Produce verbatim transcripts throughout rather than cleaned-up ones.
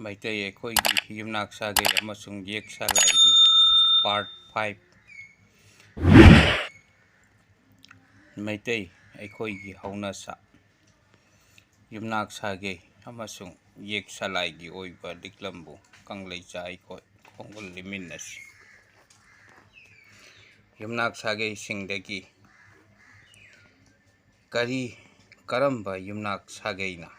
ꯃꯩꯇꯩ ꯑꯩꯈꯣꯏꯒꯤ ꯌꯨꯝꯅꯥꯛ ꯁꯥꯒꯩ ꯑꯃꯁꯨꯡ ꯌꯦꯛ ꯁꯂꯥꯏꯒꯤ part five꯫ ꯃꯩꯇꯩ ꯑꯩꯈꯣꯏꯒꯤ ꯍꯧꯅꯁꯥ ꯌꯨꯝꯅꯥꯛ ꯁꯥꯒꯩ ꯑꯃꯁꯨꯡ ꯌꯦꯛ ꯁꯂꯥꯏꯒꯤ ꯑꯣꯏꯕ ꯂꯤꯛꯂꯝꯕꯨ ꯀꯪꯂꯩꯆꯥ ꯑꯩꯈꯣꯏ ꯈꯣꯡꯒꯨꯜ ꯂꯤꯃꯤꯟꯅꯁꯤ꯫ ꯌꯨꯝꯅꯥꯛ ꯁꯥꯒꯩꯁꯤꯡꯗꯒꯤ ꯀꯔꯤ ꯀꯔꯝꯕ ꯌꯨꯝꯅꯥꯛ ꯁꯥꯒꯩꯅ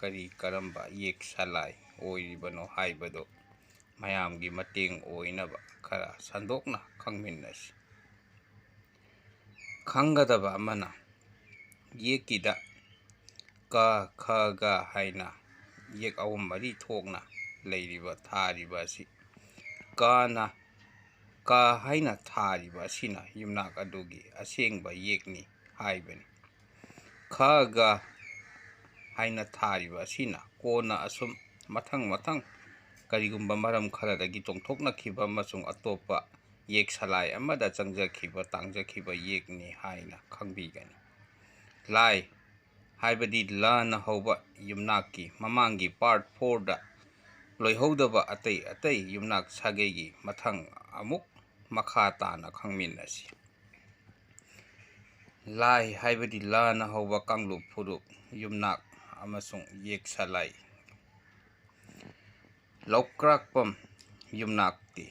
ꯀꯔꯤ ꯀꯔꯝꯕ ꯌꯦꯛ ꯁꯂꯥꯏ ꯑꯣꯏꯔꯤꯕꯅꯣ ꯍꯥꯏꯕꯗꯨ ꯃꯌꯥꯝꯒꯤ ꯃꯇꯦꯡ ꯑꯣꯏꯅꯕ ꯈꯔ ꯁꯟꯗꯣꯛꯅ ꯈꯪꯃꯤꯟꯅꯁꯤ꯫ ꯈꯪꯒꯗꯕ ꯑꯃꯅ, ꯌꯦꯛꯀꯤꯗ ꯀ, ꯈ, ꯒ ꯍꯥꯏꯅ ꯌꯦꯛ ꯑꯍꯨꯝ ꯃꯔꯤ ꯊꯣꯛꯅ ꯂꯩꯔꯤꯕ, ꯊꯥꯔꯤꯕ ꯑꯁꯤ ꯀꯅ, ꯀ ꯍꯥꯏꯅ ꯊꯥꯔꯤꯕ ꯑꯁꯤꯅ ꯌꯨꯝꯅꯥꯛ ꯑꯗꯨꯒꯤ ꯑꯁꯦꯡꯕ ꯌꯦꯛꯅꯤ ꯍꯥꯏꯕꯅꯤ꯫ ꯈ, ꯒ ꯍꯥꯏꯅ ꯊꯥꯔꯤꯕ ꯑꯁꯤꯅ ꯀꯣꯟꯅ ꯑꯁꯨꯝ ꯃꯊꯪ ꯃꯊꯪ ꯀꯔꯤꯒꯨꯝꯕ ꯃꯔꯝ ꯈꯔꯗꯒꯤ ꯆꯣꯡꯊꯣꯛꯅꯈꯤꯕ ꯑꯃꯁꯨꯡ ꯑꯇꯣꯞꯄ ꯌꯦꯛ ꯁꯂꯥꯏ ꯑꯃꯗ ꯆꯪꯖꯈꯤꯕ, ꯇꯥꯡꯖꯈꯤꯕ ꯌꯦꯛꯅꯤ ꯍꯥꯏꯅ ꯈꯪꯕꯤꯒꯅꯤ꯫ ꯂꯥꯏ ꯍꯥꯏꯕꯗꯤ ꯂꯅ ꯍꯧꯕ ꯌꯨꯝꯅꯥꯛꯀꯤ ꯃꯃꯥꯡꯒꯤ part fourꯗ ꯂꯣꯏꯍꯧꯗꯕ ꯑꯇꯩ ꯑꯇꯩ ꯌꯨꯝꯅꯥꯛ ꯁꯥꯒꯩꯒꯤ ꯃꯊꯪ ꯑꯃꯨꯛ ꯃꯈꯥ ꯇꯥꯅ ꯈꯪꯃꯤꯟꯅꯁꯤ꯫ ꯂꯥꯏ ꯍꯥꯏꯕꯗꯤ ꯂꯅ ꯍꯧꯕ ꯀꯥꯡꯂꯨꯞ ꯐꯨꯔꯨꯞ, ꯌꯨꯝꯅꯥꯛ ꯑꯃꯁꯨꯡ ꯌꯦꯛ ꯁꯂꯥꯏ꯫ ꯂꯧꯀ꯭ꯔꯥꯛꯄꯝ ꯌꯨꯝꯅꯥꯛꯇꯤ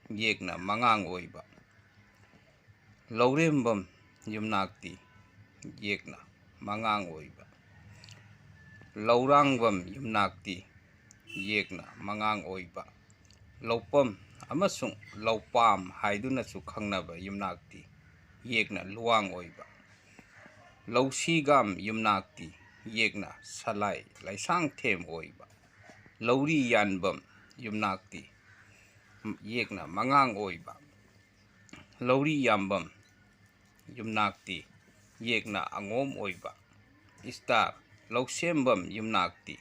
ꯌꯦꯛꯅ ꯃꯉꯥꯡ ꯑꯣꯏꯕ꯫ ꯂꯧꯔꯦꯝꯕꯝ ꯌꯨꯝꯅꯥꯛꯇꯤ ꯌꯦꯛꯅ ꯃꯉꯥꯡ ꯑꯣꯏꯕ꯫ ꯂꯧꯔꯥꯡꯕꯝ ꯌꯨꯝꯅꯥꯛꯇꯤ ꯌꯦꯛꯅ ꯃꯉꯥꯡ ꯑꯣꯏꯕ꯫ ꯂꯧꯄꯝ ꯑꯃꯁꯨꯡ ꯂꯧꯄꯥꯝ ꯍꯥꯏꯗꯨꯅꯁꯨ ꯈꯪꯅꯕ ꯌꯨꯝꯅꯥꯛꯇꯤ ꯌꯦꯛꯅ ꯂꯨꯋꯥꯡ ꯑꯣꯏꯕ꯫ ꯂꯧꯁꯤꯒꯥꯝ ꯌꯨꯝꯅꯥꯛꯇꯤ ꯌꯦꯛꯅ ꯁꯂꯥꯏ ꯂꯩꯁꯥꯡꯊꯦꯝ ꯑꯣꯏꯕ꯫ ꯂꯧꯔꯤ ꯌꯥꯟꯕꯝ ꯌꯨꯝꯅꯥꯛꯇꯤ ꯌꯦꯛꯅ ꯃꯉꯥꯡ ꯑꯣꯏꯕ꯫ ꯂꯧꯔꯤ ꯌꯥꯝꯕꯝ ꯌꯨꯝꯅꯥꯛꯇꯤ ꯌꯦꯛꯅ ꯑꯉꯣꯝ ꯑꯣꯏꯕ꯫ ꯏꯁꯇꯥꯔ ꯂꯧꯁꯦꯝꯕꯝ ꯌꯨꯝꯅꯥꯛꯇꯤ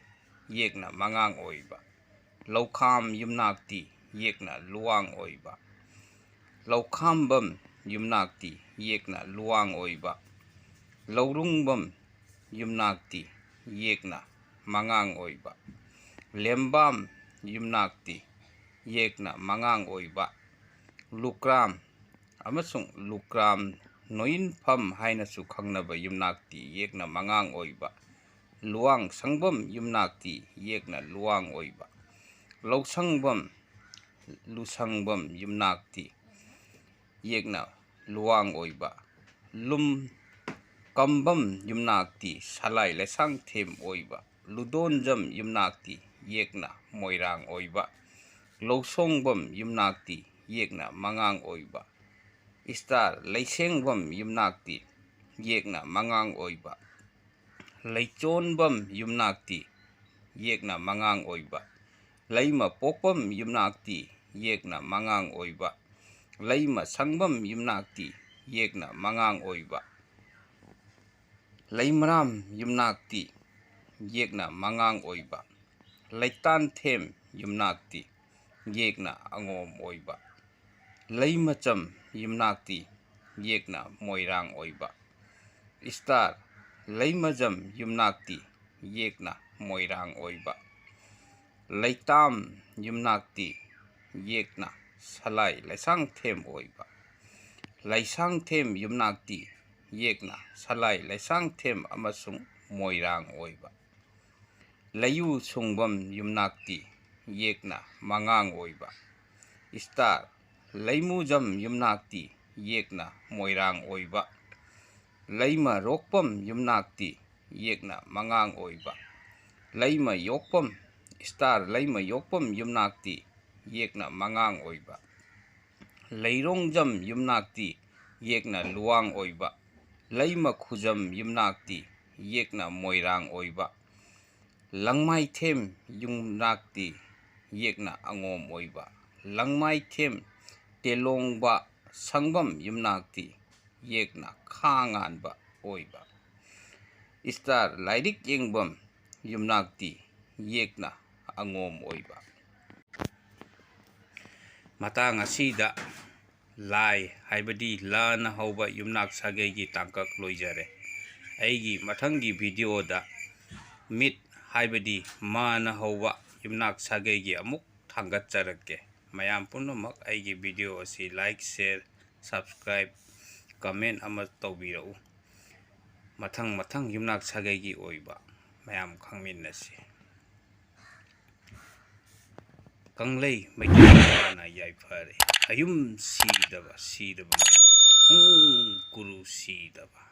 ꯌꯦꯛꯅ ꯃꯉꯥꯡ ꯑꯣꯏꯕ꯫ ꯂꯧꯈꯥꯝ ꯌꯨꯝꯅꯥꯛꯇꯤ ꯌꯦꯛꯅ ꯂꯨꯋꯥꯡ ꯑꯣꯏꯕ꯫ ꯂꯧꯈꯥꯝꯕꯝ ꯌꯨꯝꯅꯥꯛꯇꯤ ꯌꯦꯛꯅ ꯂꯨꯋꯥꯡ ꯑꯣꯏꯕ꯫ ꯂꯧꯔꯨꯡꯕꯝ ꯌꯨꯝꯅꯥꯛꯇꯤ ꯌꯦꯛꯅ ꯃꯉꯥꯡ ꯑꯣꯏꯕ꯫ ꯂꯦꯝꯕꯥꯝ ꯌꯨꯝꯅꯥꯛꯇꯤ ꯌꯦꯛꯅ ꯃꯉꯥꯡ ꯑꯣꯏꯕ꯫ ꯂꯨꯀ꯭ꯔꯥꯝ ꯑꯃꯁꯨꯡ ꯂꯨꯀ꯭ꯔꯥꯝ ꯅꯣꯏꯟꯐꯝ ꯍꯥꯏꯅꯁꯨ ꯈꯪꯅꯕ ꯌꯨꯝꯅꯥꯛꯇꯤ ꯌꯦꯛꯅ ꯃꯉꯥꯡ ꯑꯣꯏꯕ꯫ ꯂꯨꯋꯥꯡ ꯁꯪꯕꯝ ꯌꯨꯝꯅꯥꯛꯇꯤ ꯌꯦꯛꯅ ꯂꯨꯋꯥꯡ ꯑꯣꯏꯕ꯫ ꯂꯧꯁꯪꯕꯝ, ꯂꯨꯁꯪꯕꯝ ꯌꯨꯝꯅꯥꯛꯇꯤ ꯌꯦꯛꯅ ꯂꯨꯋꯥꯡ ꯑꯣꯏꯕ꯫ ꯂꯨꯝ ꯀꯝꯕꯝ ꯌꯨꯝꯅꯥꯛꯇꯤ ꯁꯂꯥꯏ ꯂꯩꯁꯥꯡꯊꯦꯝ ꯑꯣꯏꯕ꯫ ꯂꯨꯗꯣꯟꯖꯝ ꯌꯨꯝꯅꯥꯛꯇꯤ ꯌꯦꯛꯅ ꯃꯣꯏꯔꯥꯡ ꯑꯣꯏꯕ꯫ ꯂꯧꯁꯣꯡꯕꯝ ꯌꯨꯝꯅꯥꯛꯇꯤ ꯌꯦꯛꯅ ꯃꯉꯥꯡ ꯑꯣꯏꯕ꯫ ꯏꯁꯇꯥꯔ ꯂꯩꯁꯦꯡꯕꯝ ꯌꯨꯝꯅꯥꯛꯇꯤ ꯌꯦꯛꯅ ꯃꯉꯥꯡ ꯑꯣꯏꯕ꯫ ꯂꯩꯆꯣꯟꯕꯝ ꯌꯨꯝꯅꯥꯛꯇꯤ ꯌꯦꯛꯅ ꯃꯉꯥꯡ ꯑꯣꯏꯕ꯫ ꯂꯩꯃ ꯄꯣꯛꯄꯝ ꯌꯨꯝꯅꯥꯛꯇꯤ ꯌꯦꯛꯅ ꯃꯉꯥꯡ ꯑꯣꯏꯕ꯫ ꯂꯩꯃ ꯁꯪꯕꯝ ꯌꯨꯝꯅꯥꯛꯇꯤ ꯌꯦꯛꯅ ꯃꯉꯥꯡ ꯑꯣꯏꯕ꯫ ꯂꯩꯃꯔꯥꯝ ꯌꯨꯝꯅꯥꯛꯇꯤ ꯌꯦꯛꯅ ꯃꯉꯥꯡ ꯑꯣꯏꯕ꯫ ꯂꯩꯇꯥꯟꯊꯦꯝ ꯌꯨꯝꯅꯥꯛꯇꯤ ꯌꯦꯛꯅ ꯑꯉꯣꯝ ꯑꯣꯏꯕ꯫ ꯂꯩꯃꯆꯝ ꯌꯨꯝꯅꯥꯛꯇꯤ ꯌꯦꯛꯅ ꯃꯣꯏꯔꯥꯡ ꯑꯣꯏꯕ꯫ ꯏꯁꯇꯥꯔ ꯂꯩꯃꯖꯝ ꯌꯨꯝꯅꯥꯛꯇꯤ ꯌꯦꯛꯅ ꯃꯣꯏꯔꯥꯡ ꯑꯣꯏꯕ꯫ ꯂꯩꯇꯥꯝ ꯌꯨꯝꯅꯥꯛꯇꯤ ꯌꯦꯛꯅ ꯁꯂꯥꯏ ꯂꯩꯁꯥꯡꯊꯦꯝ ꯑꯣꯏꯕ꯫ ꯂꯩꯁꯥꯡꯊꯦꯝ ꯌꯨꯝꯅꯥꯛꯇꯤ ꯌꯦꯛꯅ ꯁꯂꯥꯏ ꯂꯩꯁꯥꯡꯊꯦꯝ ꯑꯃꯁꯨꯡ ꯃꯣꯏꯔꯥꯡ ꯑꯣꯏꯕ꯫ ꯂꯩꯌꯨ ꯁꯨꯡꯕꯝ ꯌꯨꯝꯅꯥꯛꯇꯤ ꯌꯦꯛꯅ ꯃꯉꯥꯡ ꯑꯣꯏꯕ꯫ ꯏꯁꯇꯥꯔ ꯂꯩꯃꯨꯖꯝ ꯌꯨꯝꯅꯥꯛꯇꯤ ꯌꯦꯛꯅ ꯃꯣꯏꯔꯥꯡ ꯑꯣꯏꯕ꯫ ꯂꯩꯃ ꯔꯣꯛꯄꯝ ꯌꯨꯝꯅꯥꯛꯇꯤ ꯌꯦꯛꯅ ꯃꯉꯥꯡ ꯑꯣꯏꯕ꯫ ꯂꯩꯃ ꯌꯣꯛꯄꯝ, ꯏꯁꯇꯥꯔ ꯂꯩꯃ ꯌꯣꯛꯄꯝ ꯌꯨꯝꯅꯥꯛꯇꯤ ꯌꯦꯛꯅ ꯃꯉꯥꯡ ꯑꯣꯏꯕ꯫ ꯂꯩꯔꯣꯡꯖꯝ ꯌꯨꯝꯅꯥꯛꯇꯤ ꯌꯦꯛꯅ ꯂꯨꯋꯥꯡ ꯑꯣꯏꯕ꯫ ꯂꯩꯃ ꯈꯨꯖꯝ ꯌꯨꯝꯅꯥꯛꯇꯤ ꯌꯦꯛꯅ ꯃꯣꯏꯔꯥꯡ ꯑꯣꯏꯕ꯫ ꯂꯪꯃꯥꯏꯊꯦꯝ ꯌꯨꯝꯅꯥꯛꯇꯤ ꯌꯦꯛꯅ ꯑꯉꯣꯝ ꯑꯣꯏꯕ꯫ ꯂꯪꯃꯥꯏꯊꯦꯝ ꯇꯦꯂꯣꯡꯕ ꯁꯪꯕꯝ ꯌꯨꯝꯅꯥꯛꯇꯤ ꯌꯦꯛꯅ ꯈꯥ ꯉꯥꯟꯕ ꯑꯣꯏꯕ꯫ ꯏꯁꯇꯥꯔ ꯂꯥꯏꯔꯤꯛ ꯌꯦꯡꯕꯝ ꯌꯨꯝꯅꯥꯛꯇꯤ ꯌꯦꯛꯅ ꯑꯉꯣꯝ ꯑꯣꯏꯕ꯫ ꯃꯇꯥꯡ ꯑꯁꯤꯗ ꯂꯥꯏ ꯍꯥꯏꯕꯗꯤ ꯂꯅ ꯍꯧꯕ ꯌꯨꯝꯅꯥꯛ ꯁꯥꯒꯩꯒꯤ ꯇꯥꯡꯀꯛ ꯂꯣꯏꯖꯔꯦ꯫ ꯑꯩꯒꯤ ꯃꯊꯪꯒꯤ ꯚꯤꯗꯤꯑꯣꯗ ꯃꯤꯠ ꯍꯥꯏꯕꯗꯤ ꯃꯅ ꯍꯧꯕ ꯌꯨꯝꯅꯥꯛ ꯁꯥꯒꯩꯒꯤ ꯑꯃꯨꯛ ꯊꯥꯡꯒꯠꯆꯔꯛꯀꯦ꯫ ꯃꯌꯥꯝ ꯄꯨꯝꯅꯃꯛ ꯑꯩꯒꯤ video ꯑꯁꯤ like, share, subscribe, comment ꯑꯃ ꯇꯧꯕꯤꯔꯛꯎ꯫ ꯃꯊꯪ ꯃꯊꯪ ꯌꯨꯝꯅꯥꯛ ꯁꯥꯒꯩꯒꯤ ꯑꯣꯏꯕ ꯃꯌꯥꯝ ꯈꯪꯃꯤꯟꯅꯁꯤ꯫ ꯀꯪꯂꯩ ꯃꯩꯇꯩ ꯃꯆꯥꯅ ꯌꯥꯏꯐꯔꯦ꯫ ꯑꯌꯨꯝ ꯁꯤꯗꯕ, ꯁꯤꯗꯕ, ꯎꯝ, ꯒꯨꯔꯨ ꯁꯤꯗꯕ꯫